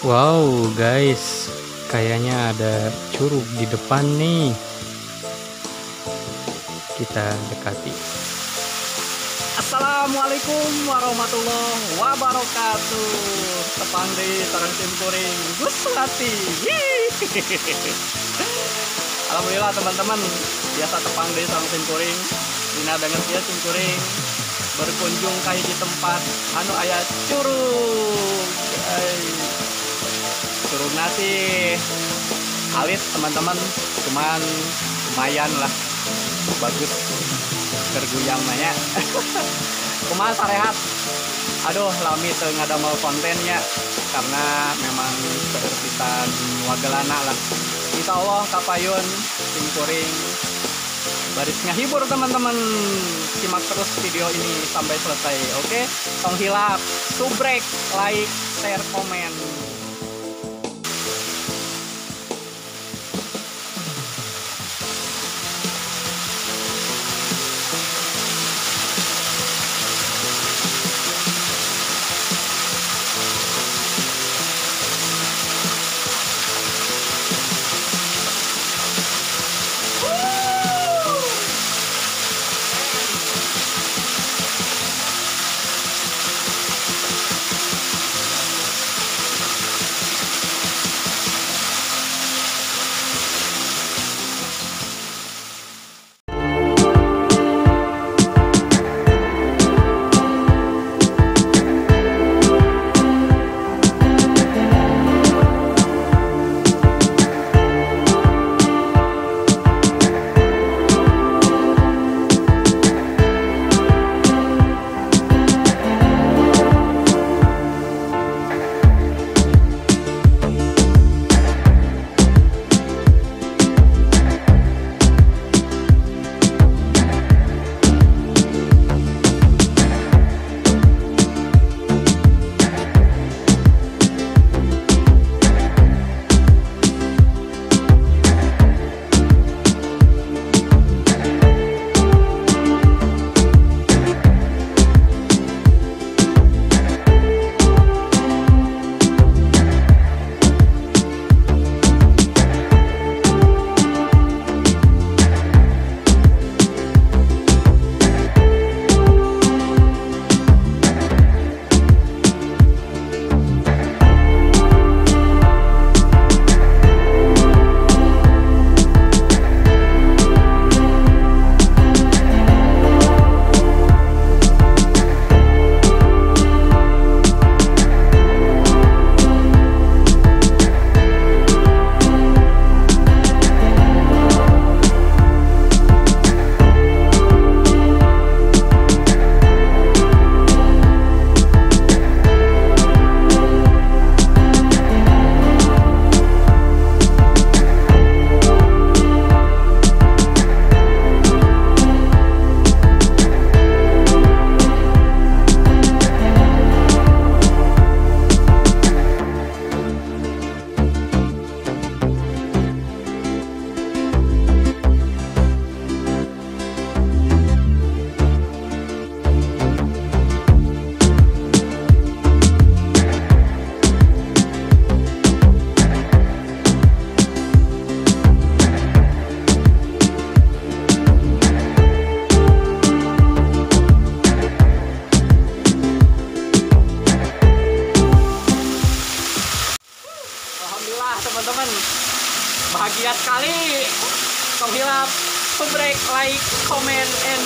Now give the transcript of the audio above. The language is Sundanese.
Wow guys, kayaknya ada curug di depan nih. Kita dekati. Assalamualaikum warahmatullahi wabarakatuh. Tepang deui sareng simkuring Guswati. Alhamdulillah teman-teman, biasa tepang deui sareng simkuring. Dina banget ya simkuring berkunjung ka hiji tempat anu aya curug. Curugna sih alit teman-teman, cuman lumayan lah, bagus terguyang nanya. Kumaha sarehat? Aduh, lami teu ngadamel kontennya karena memang seueur pisan wagelana lah. Insyaallah kapayun simkuring baris ngahibur teman-teman. Simak terus video ini sampai selesai, oke? Tong hilap, subrek, like, share, komen. Teman-teman, bahagia sekali. Tong hilap, subrek, like, comment, and